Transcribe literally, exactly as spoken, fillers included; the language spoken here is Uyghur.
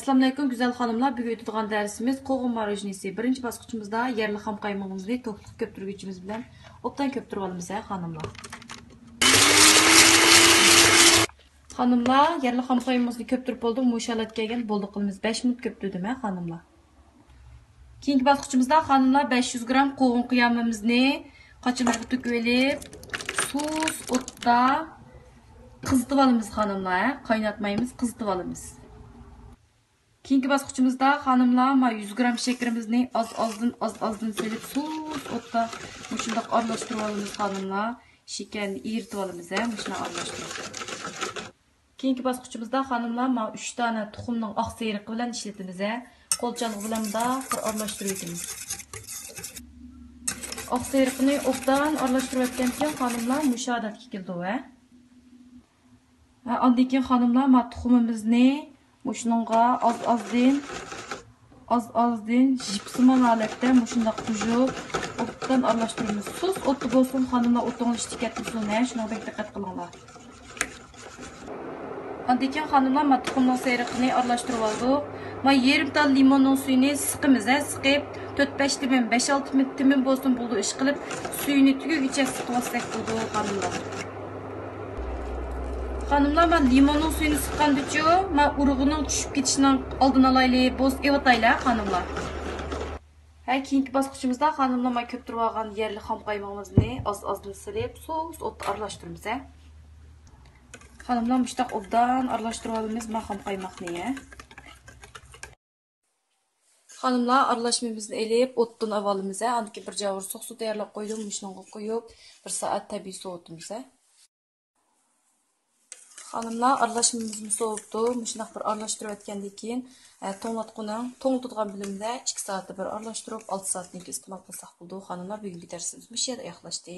ئەسسالامۇئەلەيكۇم، گۈزەل خانىملار. بۈگۈن ئۆتىدىغان دەرسىمىز قوغۇن ماروژنىسى. بىرىنچى باسقۇچىمىزدا يەرلىك خام قايمىقىمىزنى توپلۇق كۆپتۈرگۈچىمىز بىلەن ئوبدان كۆپتۈرۈۋالىمىز، ھە، خانىملار. خانىملار، يەرلىك خام قايمىقىمىزنى كۆپتۈرۈپ بولدۇق. مۇشۇ ھالەتكە كەلگەن بولدى قىلىمىز. بەش مىنۇت كۆپتۈردۈم، ھە، خانىملار. كېيىنكى باسقۇچىمىزدا خانىملار بەش يۈز گرام قوغۇن قىيامىمىزنى قاچىمىزغا تۆكۈۋېلىپ، سۇس ئوتتا قىزىتىۋالىمىز خانىملار، ھە، قايناتمايمىز، قىزىتىۋالىمىز. كېيىنكى باسقۇچىمىزدا خانىملار، ما يۈز گرام شېكىرىمىزنى ئاز-ئازدىن، ئاز-ئازدىن سېلىپ، سۇس ئوتتا مۇشۇنداق ئارىلاشتۇرۇۋالىمىز خانىملار. شېكەرنى ئېرىتىۋالىمىز، ھە، مۇشۇنداق ئارىلاشتۇرۇپ. كېيىنكى باسقۇچىمىزدا خانىملار، ما ئۈچ دانە تۇخۇمنىڭ ئاق سېرىقى بىلەن ئىشلىتىمىز، ھە. قول چالغۇ بىلەن مۇنداق بىر ئارىلاشتۇرۇۋېتىمىز. ئاق سېرىقىنى ئوبدان ئارىلاشتۇرۇۋەتكەندىن كېيىن خانىملار مۇشۇ ھالەتكە كېلىدۇ، ھە. ھە، ئاندىن كېيىن خانىملار، ما تۇخۇمىمىزنى مۇشۇنىڭغا ئاز-ئازدىن، ئاز-ئازدىن يىپسىمان ھالەتتە مۇشۇنداق قوشۇپ، ئوبدان ئارىلاشتۇرىمىز. سۇس ئوتتا بولسۇن، خانىملار، ئوتۇڭلار ئىشتا كەتمىسۇن، ھە، شۇنىڭغا بەك دىققەت قىلىڭلار. ئاندىن كېيىن خانىملار، ما تۇخۇمنىڭ سېرىقىنى ئارىلاشتۇرۇپ ئالدۇق. ما يېرىم تال لىموننىڭ سۈيىنى سىقىمىز، ھە، سىقىپ، تۆت بەش تېمىم، بەش ئالتە تېمىم بولسۇن، بولىدۇ، ئىشقىلىپ سۈيىنى تۈگىگىچە سىقىۋالساق بولىدۇ، خانىملار. خانىملار، ما لىموننىڭ سۈيىنى سىققاندىچۇ، ما ئۇرۇغىنىڭ چۈشۈپ كېتىشىنىڭ ئالدىنى ئالايلى، بولسا ئېۋىتايلى، خانىملار. ھە، كېيىنكى باسقۇچىمىزدا خانىملار، ما كۆپتۈرۈۋالغان يەرلىك خام قايمىقىمىزنى ئاز-ئازدىن سېلىپ، سۇس ئوتتا ئارىلاشتۇرىمىز، ھە. خانىملار، مۇشۇنداق ئوبدان ئارىلاشتۇرۇۋالىمىز، ما خام قايماقنى، ھە. خانىملار، ئارىلاشمىمىزنى ئېلىپ، ئوتتىن ئاۋالىمىز، ھە. ئاندىن كېيىن بىر جاۋۇر سۇق سۇ تەييارلاپ قويدۇم، مۇشۇنىڭغا قۇيۇپ، بىر سائەت تەبىئىي سوۋۇتىمىز، ھە. خانىملار، ئارىلاشمىمىزمۇ سوۋۇپتۇ. مۇشۇنداق بىر ئارىلاشتۇرۇۋەتكەندىن كېيىن، ئە، توڭلاتقۇنىڭ، توڭلىتىدىغان بۆلۈمدە ئىككى سائەتتە بىر ئارىلاشتۇرۇپ، ئالتە سائەتتىن كېيىن ئىستېمال قىلساق بولىدۇ. خانىملار، بۈگۈنكى دەرسىمىز مۇشۇ يەردە ئاياغلاشتى.